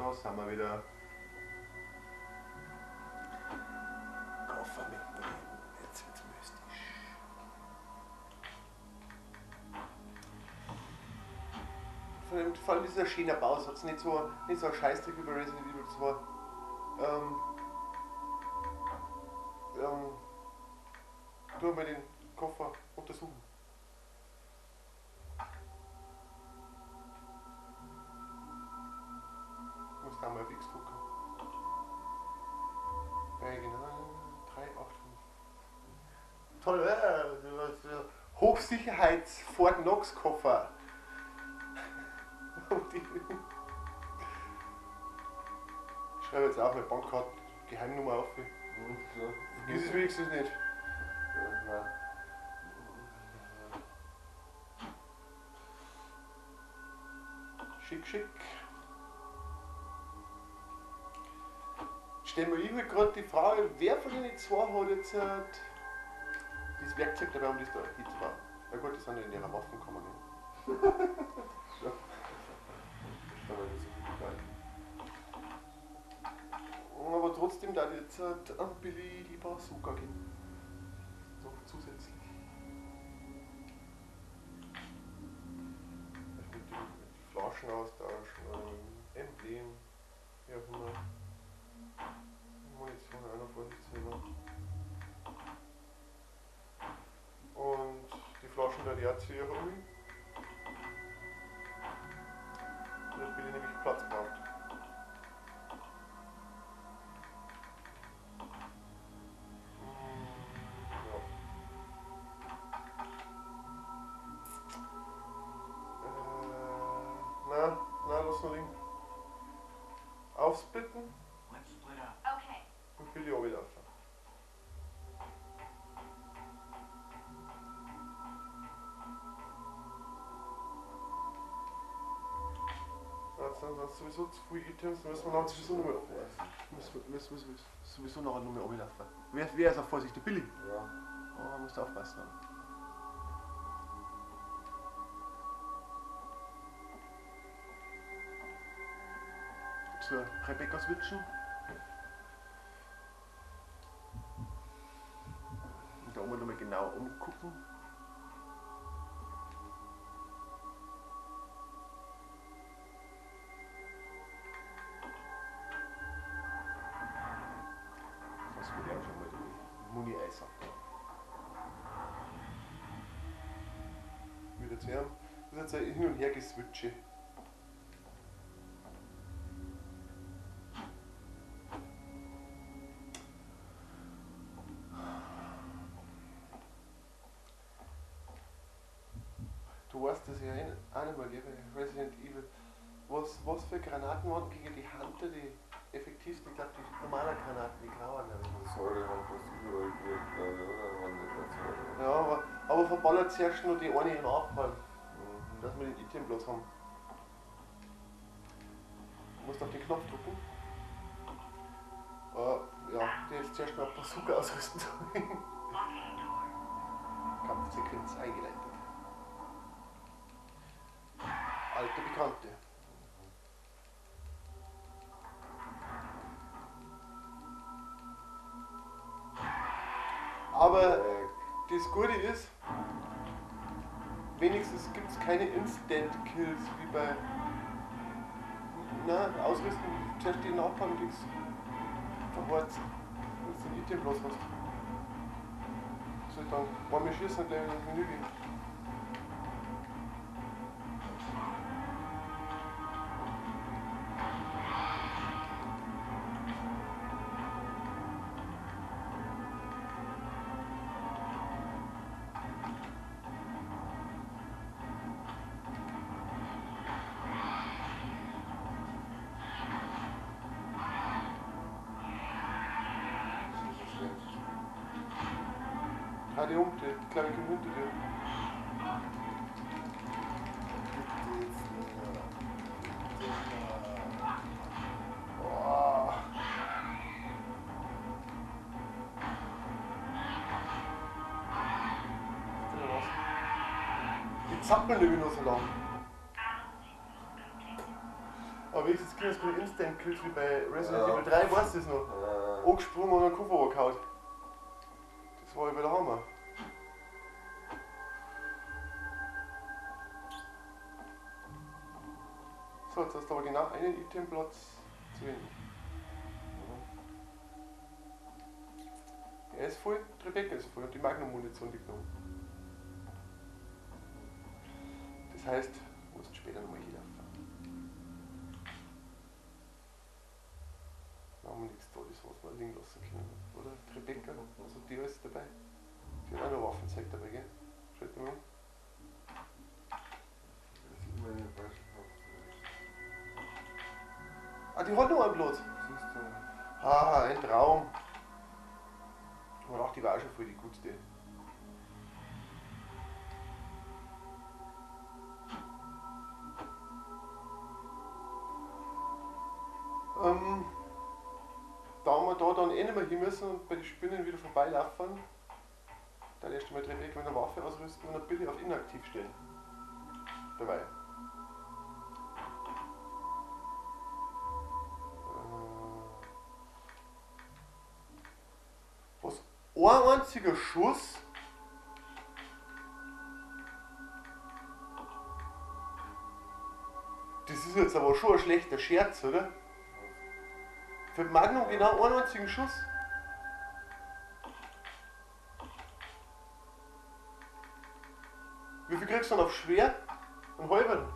Da sind wir wieder. Koffer mitnehmen. Jetzt wird's mystisch. Vor allem dieser schöne Bau, es hat nicht so ein Scheißdreck wie bei Resident Evil 2. Tu mal den Koffer untersuchen. Ich muss da mal auf X drücken. Ja, genau. 3, 8, 5. Toll, Hochsicherheits Fort Knox Koffer. Ich schreibe jetzt auch meine Bankkarte Geheimnummer auf. Vergiss es wenigstens nicht. Ja, schick, schick. Stell mir immer gerade die Frage, wer von den zwei hat jetzt das Werkzeug dabei, um das da hinzubauen? Na gut, die sind ja in ihrer Waffenkammer. Ja. Aber trotzdem da jetzt an Billy die Bazooka gehen. Noch zusätzlich. Ich würde die Flaschen austauschen, Emblem, wie auch immer. Munition auch noch vorsichtshalber. Und die Flaschen da die auch zu ihr holen. Damit Billy nämlich Platz braucht. Ja. Na, lass nur liegen. Aufsplitten. Okay. Und Billy auch wieder auf. Jetzt sind sowieso zu viele Items, dann müssen wir nachher sowieso nochmal müssen wir nachher nochmal runterlaufen. Wer ist auch vorsichtig? Billy? Ja. Oh, musst du aufpassen. Zur Rebecca switchen. Und da oben nochmal genau umgucken. Das würde ich auch schon mal die Muni einsacken. Wieder zu haben. Das ist jetzt ein Hin- und Her-Geswitche. Du weißt das ja auch nicht mehr, gell, bei Resident Evil. Was für Granaten waren gegen die Hunter die effektivsten? Ich glaube, die normalen Granaten, die grauen. Säure haben fast überall gewirkt, glaube ich, oder? Waren nicht ganz Säure. Ja, aber verballert zuerst nur die eine nachfallen, dass wir den Item bloß haben. Du musst auf den Knopf drücken. Ja, die jetzt zuerst mal Bazooka ausrüsten. Kampfsequenz eingeleitet. Alte Bekannte. Aber das Gute ist, wenigstens gibt es keine Instant Kills wie bei. Na, ausrüsten, zuerst die Nachbarn kriegst verhorzt, wenn du den Item bloß hast. Soll ich dann einmal schießen und gleich ins Menü gehen? Die um, die glaube ich hinter dir. Oh. Die zappeln nämlich nur so lang. Aber wenigstens kriegen wir keine Instant-Kills wie bei Resident Ja. Evil 3, weißt du das noch? Ja. Angesprungen und einen Koffer angehauen. Das war über der Hammer. So, jetzt hast du aber genau einen Itemplatz zu wenig. Er ist voll, Tribeca ist voll und die Magnum-Munition liegt noch. Das heißt, wir müssen später nochmal hinlaufen. Wir haben nichts da, das was wir liegen lassen können, oder? Tribeca, also die alles dabei. Die hat auch noch Waffenzeug dabei, gell? Schaut mal um. Das ist meine falsche Waffe. Ah, die hat noch einen Platz. Siehst du? Ah, ein Traum. Aber auch die war auch schon voll die gutste. Da wir da dann eh nicht mehr hin müssen und bei den Spinnen wieder vorbeilaufen, dann erst einmal Tribeca mit einer Waffe ausrüsten und eine Billy auf inaktiv stellen. Dabei. Was? Ein einziger Schuss? Das ist jetzt aber schon ein schlechter Scherz, oder? Für Magnum genau einen einzigen Schuss? Wie viel kriegst du dann auf schwer? Einen halben?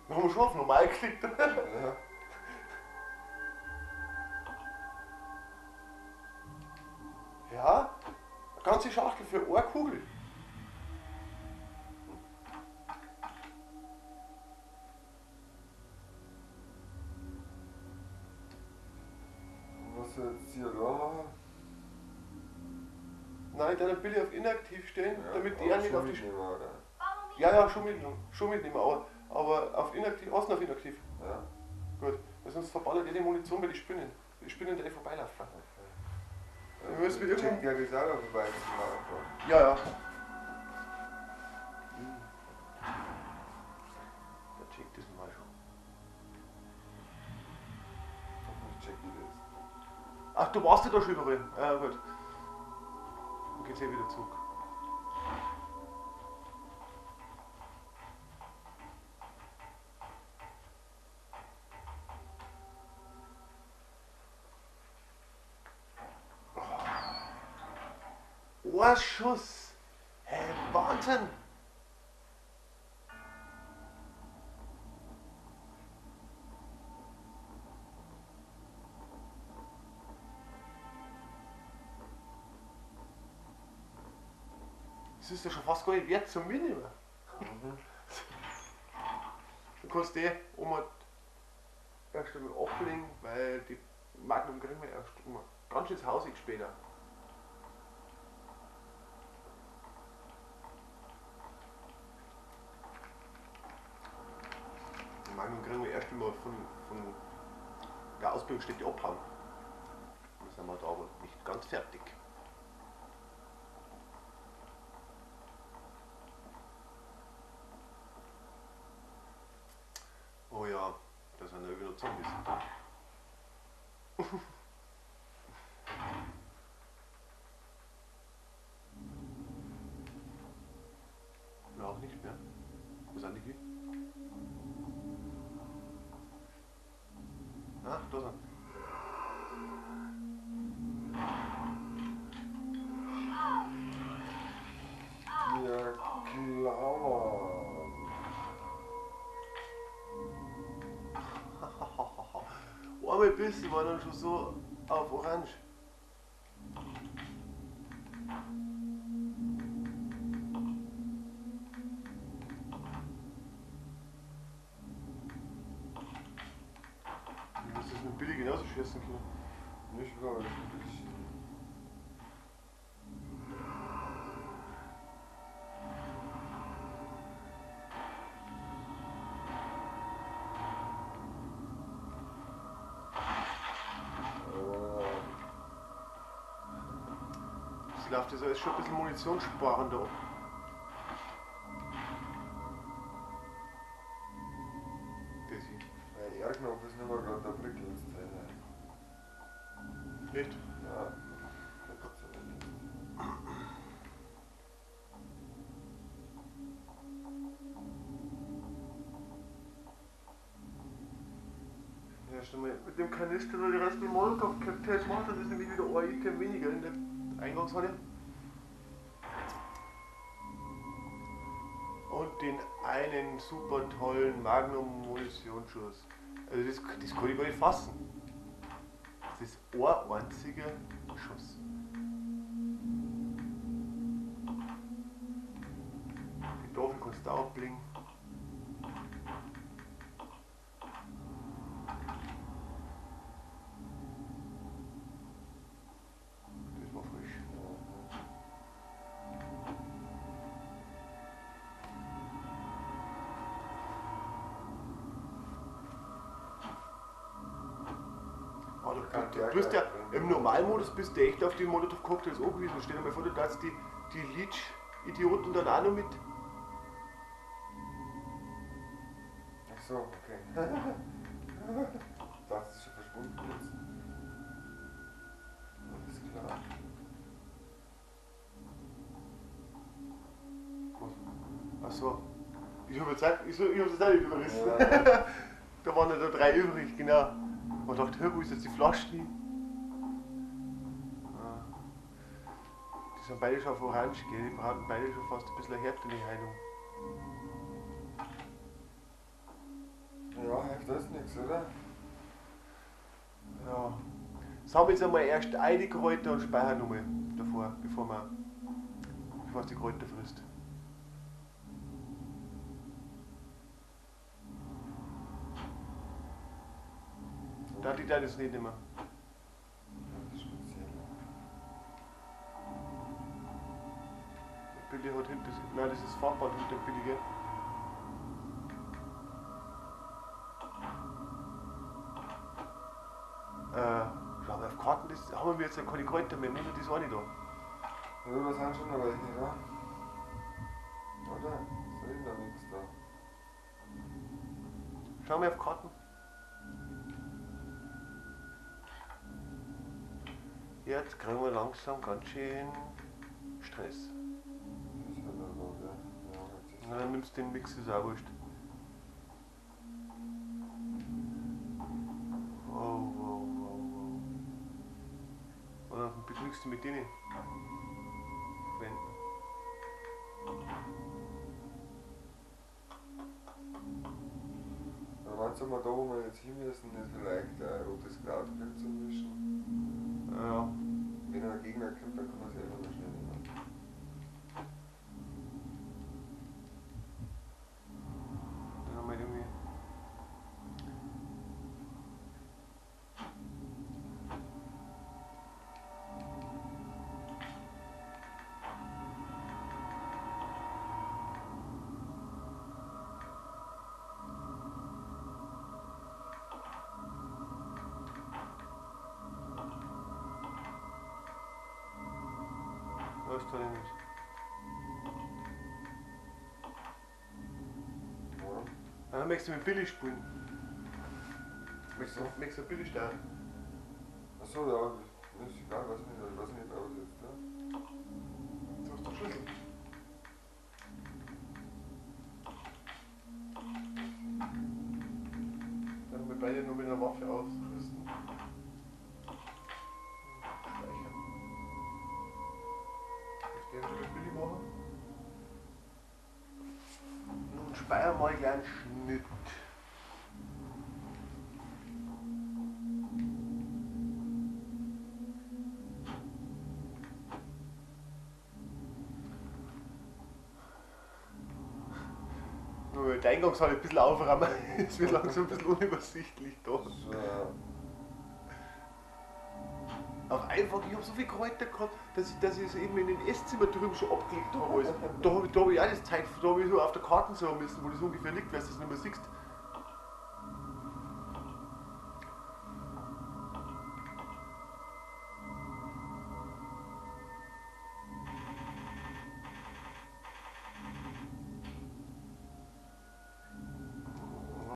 Wir haben schon auf normal geklickt. Ja. Ja, eine ganze Schachtel für eine Kugel. Und was soll jetzt hier da machen? Nein, dann Billy auf inaktiv stellen, Ja, damit aber der nicht schon auf die. mitnehmen, oder? Follow me. Ja, ja, schon mitnehmen, aber auf inaktiv, außen auf inaktiv. Ja. Gut, weil sonst verballert er die Munition bei den Spinnen. Die Spinnen, die vorbeilaufen. Okay. Wir müssen mit Check ja das auch noch vorbei zum Laufen. Ja, ja. Der checkt das mal schon. Hoffentlich check ich das. Ach, du warst ja da schon überall. Ja, gut. Dann geht's eh wieder zurück. Oh, ein Schuss! Hey, Wahnsinn! Das ist ja schon fast gar nicht wert zum Mitnehmen. Mhm. Du kannst eh um erst einmal ablegen, weil die Magnum kriegen wir erst um ganz schön hausig später. Die Magnum kriegen wir erst einmal von der Ausbildungsstätte abhauen. Da sind wir da aber nicht ganz fertig. Oh ja, da sind ja wieder Zombies. Oder auch nicht mehr. Wo sind die hier? Ach, da sind. Ja, klar, Mann. Einmal Bissen war dann schon so auf Orange. Du musst das mit Billy genauso schießen können. Nicht wahr, ich will schießen. Das läuft ja so, ist schon ein bisschen Munition sparen da. R-Knopf ist nicht mehr gerade der prickelndste. Echt? Ja. Der Gott sei Dank. Erst einmal mit dem Kanister noch die restlichen Molotow-Cocktails machen, das ist nämlich wieder ein Item weniger in der Eingangshalle. Und den einen super tollen Magnum-Munitionsschuss. Also das kann ich gar nicht fassen. Das ist ein einziger Schuss. Die Tafel kannst du auch ablegen. Das war frisch. Du bist ja im Normalmodus bist du echt auf die Molotow-Cocktails angewiesen. Stell dir mal vor, du darfst die Leech-Idioten dann auch noch mit. Ach so, okay. Ich dachte, es ist schon verschwunden jetzt. Alles klar. Ach so. Ich habe jetzt auch nicht überrissen. Ja. Da waren ja da 3 übrig, genau. Man dachte, wo ist jetzt die Flasche hin? Ah. Die sind beide schon auf Orange, gell? Die brauchen beide schon fast ein bisschen härtere Heilung. Ja, hilft das nichts, oder? Ja. Sammeln jetzt einmal erst eine Kräuter und speichern nochmal davor, bevor es die Kräuter frisst. Da die da das nicht mehr. Das ist speziell. Der Billy hat hinter sich. Nein, das ist Farbband hinter dem Billy, gell? Schau mal, auf Karten das, haben wir jetzt ja keine Kräuter mehr, nur das eine da. Ja, da sind schon noch welche, da. Oder? Ist da noch nichts da. Schau mal auf Karten. Jetzt kriegen wir langsam ganz schön Stress. Das ist ja noch da, gell? Ja, na, dann nimmst du den Mix, ist auch wurscht. Wow, wow, wow, wow. Oder begnügst du mit denen? Wenden. Aber meinst du mal da, wo wir jetzt hin müssen, nicht vielleicht ein rotes Krautpilz mischen? Ja. Wenn ein Gegner kommt, dann kann man es einfach mal schnell nehmen. Dann haben wir irgendwie. Das tut er nicht. Warum? Dann möchtest du mit Billy spielen. Möchtest du Billy starten? Achso, ja, ist egal, weiß nicht, was jetzt, ne? Du hast doch Schlüssel. Dann haben wir beide nur mit einer Waffe ausrüsten. Speichern. Den schon mit Billy machen. Nun speichern mal gleich einen Schnitt. Nur die Eingangshalle ein bisschen aufräumen. Es wird langsam ein bisschen unübersichtlich da. So. Auf einfach, ich habe so viel Kräuter gehabt, dass ich es eben in den Esszimmer drüben schon abgelegt habe. Alles. Da hab ich auch das Zeug, da habe ich so auf der Karte so müssen, wo das ungefähr liegt, weil du das nicht mehr siehst.